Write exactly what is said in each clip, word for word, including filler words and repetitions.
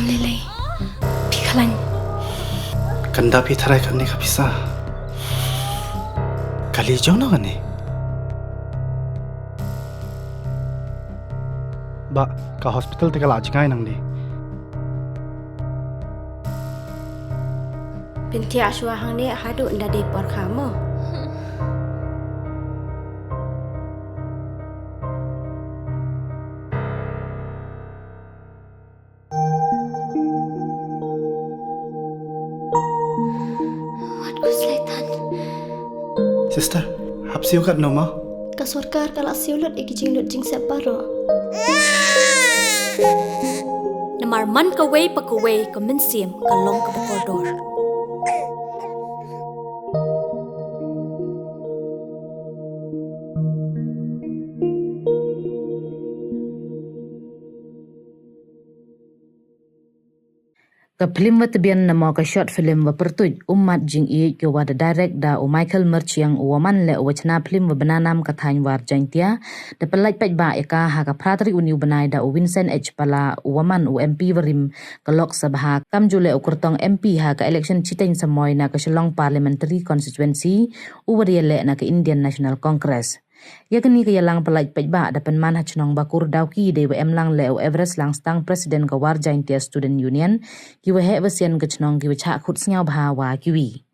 Lei lei. Phi khlaiñ. Kan da phi tharai kane ka pisa. Kali jong no kane. Ba ka hospital te ka la jngai nangne. Pynthia shuwa hangne haduh nda dei por kha mo. Wat khuslai than. Sister, hap siew katno mo? Ka sorkar ka la siew lut ïa ki jinglut jingsep baroh. Namar man kawei pa kawei ka mynsiem ka long kaba kordor. Ka phlim wa tbian namo ka short film wa pyrtuid Ummat Jingïeit ka wa da direct da u Michael Myrchiang, u wa man leh u wa chna phlim wa bna nam ka thaiñ War Jaintia, da pyllait paidbah ïa ka ha ka phra tarik u ni u bnai da u Vincent H Pala, u wa man u M P wa rim ka Lok Sabha, kam ju leh u kyrtong M P ha ka election chiteng samoi na ka Shillong Parliamentary Constituency, u wa da ïaleh na ka Indian National Congress. Ïa kane ka ïalang pyllait paidbah da pynman ha chnong Bakur Dawki dei wa em lang leh u Everest Langstang, President ka War Jaintia Student Union, ki wa heh wa sian ka chnong ki wa chah khut sngewbha wa kiwi.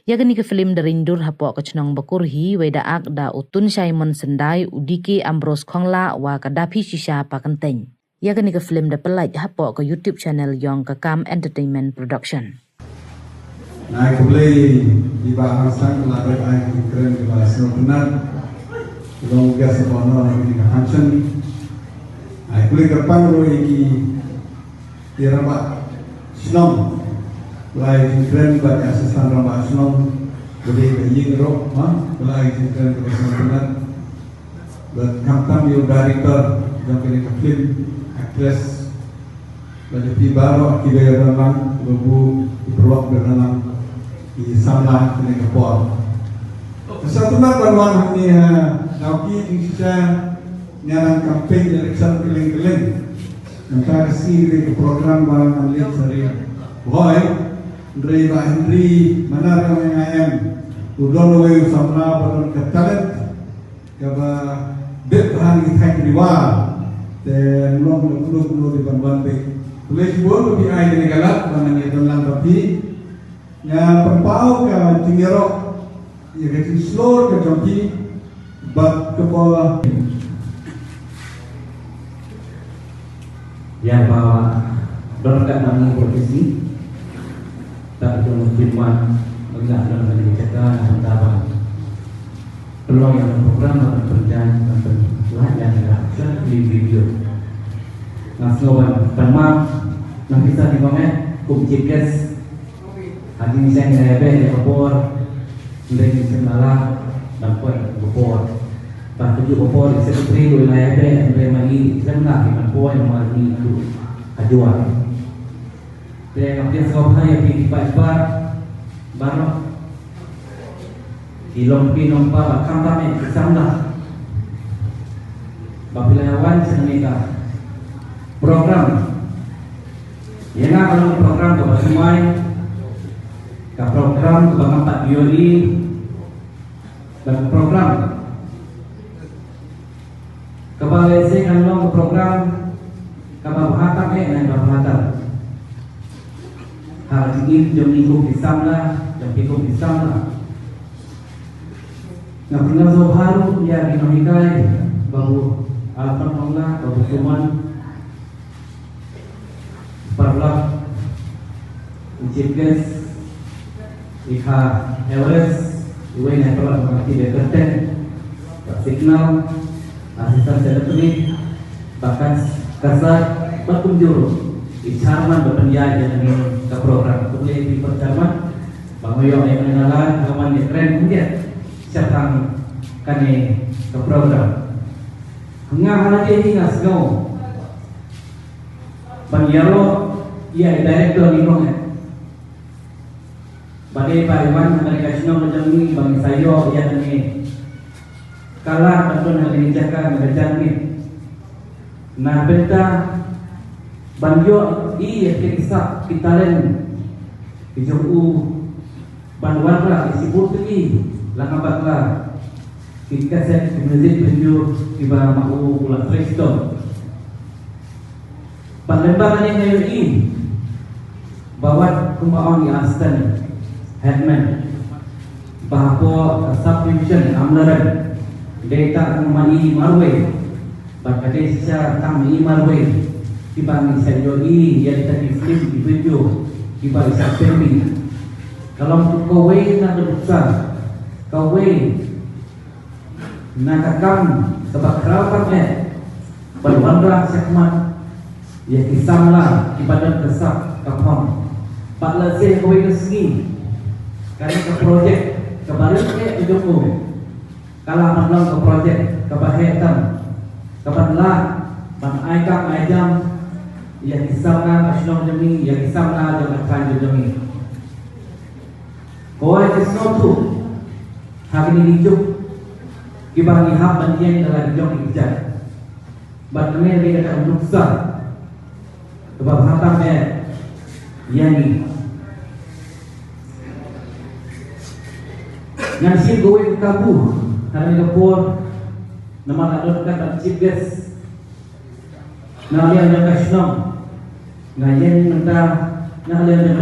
Ïa kane ka film da ring dur hapoh ka chnong Bakur hi, wei da ak da u Tun Simon Syndai, u D K Ambrose Khongla wa ka Daphi Shisha Pakyntein. Ïa kane ka film da pyllait hapoh ka YouTube channel yong ka Kam Entertainment Production. Nga ai khublei ïa i Bah Hangsan, la dep ai ki kren ki ba sngewtynnat. Long guest of honor ha kane ka function. Ai khublei kyrpang ruh ïa ki, ki rangbah shnong. Lai ki kren bad ka assistant rangbah shnong. Bad ka ïing ruh, ha? Lai ki kren ki ba sngewtynnat. Bad khamtam ïa u director jong kane ka film, actress, bad ïa phi baroh kiba ïadon lang, kiba buh, ki paralok ba ïadon lang, ki samla kane ka por. Nga sngewtynnat ban wan hangne ha Dawki jingshisha, nga nang campaign election kylleng kylleng. Mynta ka sngi ka dei ka program ba ngan leit sha Ri Bhoi, hynrei Bah Henry Manar jong nga em, u don uwei u samla ba don ka talent kaba bit bha ha ki thaiñ Ri Bhoi. Te ym long kumno kumno dei ban wan beit. Khublei shibun ba phi ai kane ka lad ba ngan ïadon lang bad phi. Nga pynpaw ka jingïaroh ïa ka jingshlur ka jong phi bad kaba Ïa ba don ka nam ni politisi. Ta jong pynwan bynta don ka jaka na bynta ba pynlong ïa ka program ba pynjan ba pynlong ïa ka short film video. Nga sngew ban pynmap na pisa ni ba me kum chief guest. Hadien jong nga ïa beh ïa ka por, hynrei ngi shem la lah ban poi ka por. Ba ka juh ka por i secretary ruh la ïa beh, hynrei ma ngi shem la ki ban poi namar ngi tu ka juh. Te nga pdiang sngewbha ïa phi ki paidbah baroh. Ki long phi nongpa ba khamtam eh ki samla ba phi la wan sha kane ka program. Ïa nga ka long program kaba thymmai, ka program kaba ngam pat ïohi, bad ka program kaba lehse kan long ka program kaba bha tam eh ne kaba bha tam. Ha ka jingim jong ngi kum ki samla, jong phi kum ki samla. Nga pynlong sngewbha ruh ïa ki nonghikai, Babu Alfred Mongla, Babu Suman, paralok, chief guest, i kha Everest, iwei na i paralok ba ki dei kyrteng, ba signal, assistant secretary, ba kan kasar, ba kumjuh ruh i chairman ba pynïaid ïa kane ka program. Khublei ïa phi para chairman ba nga ïoh ïa kane ka lad, nga man ïa kren khyndiat shaphang kane ka program. Nga ha lade hi nga sngew ban ïaroh ïa i director ni nong eh. Ba dei ba i wan ha kane ka shnong ka jong ngi ba ngi sa ïoh ïa kane ka lad ban don ha kane ka jaka na ka janmiet. Na bynta Ban ïoh i ïa ki sap ki talent ki jong u, ban wanrah ïa ki bor tylli, la nga bakla ki kaset, ki music video kiba ma u u la trei shitom. Ban lyngba kane nga ïohi ba wat kumba ong i assistant headman ba hapoh ka subdivision Amlarem dei tang ma i marwei, bad ka dei shisha tang ma i marwei kiba ngi sa ïohi ïa kita ki film ki video kiba i sa pynmih. Ka long kawei na ka nuksa, kawei na ka kam kaba khraw tam eh ban wanrah shakhmat ïa ki samla kiba don ka sap ka phong. Bad lehse kawei ka sngi kane ka project kaba rit eh ka jong u ka lah ban long ka project kaba heh tam, kaban lah ban ai kam ai jam ïa ki samla ka shnong jong ngi, ïa ki samla jong ka thaiñ jong ngi. Ko ai ka sngewthuh ha kine ki juk kiba ngi hap ban ïeng da la ki jong ki kjat. Bad kane ka dei ka nuksa kaba bha tam eh ïa ngi. Ngan shim kawei ka kabu ha kane ka por, namar nga don katba chief guest na liang jong ka shnong. Nga ïeng mynta na liang jong ka